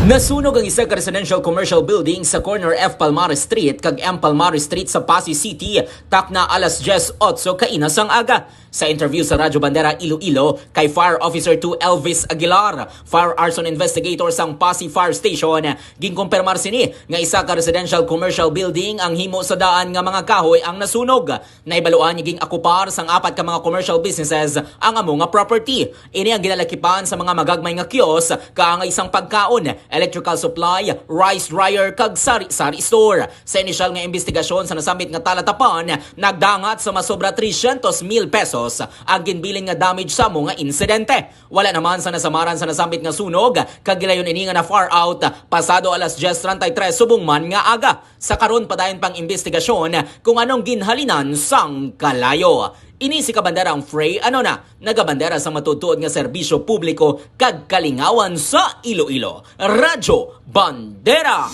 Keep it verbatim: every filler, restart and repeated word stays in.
Nasunog ang isa ka residential commercial building sa corner F Palmares Street kag M Palmares Street sa Passi City, takna alas dyes otso kaina sang aga. Sa interview sa Radyo Bandera Iloilo kay Fire Officer two Elvis Aguilar, fire arson investigator sang Passi Fire Station, ginkumpirmar sini nga isa ka residential commercial building ang himo sa daan nga mga kahoy ang nasunog. Nahibaluan nga ging-akupar sang apat ka mga commercial businesses ang amo nga property. Ini ang ginalakipan sa mga magagmay nga kiosk, kaangay sang pagkaon, electrical supply, rice dryer, kag sari-sari store. Sa inisyal nga imbestigasyon sa nasambit nga talatapan, nagdangat sa masobra trescientos mil pesos ang ginbilin nga damage sa amo nga insidente. Wala naman sa nasamaran sa nasambit nga sunog, kag gilayon ini nga na-far out pasado alas dyes treinta y tres subong man nga aga. Sa karon, padayon pang imbestigasyon kung anong ginhalinan sang kalayo. Ini si Kabanderang Frey Anona, nagabandera sa matutuod nga serbisyo publiko kag kalingawan sa Iloilo. Radyo Bandera!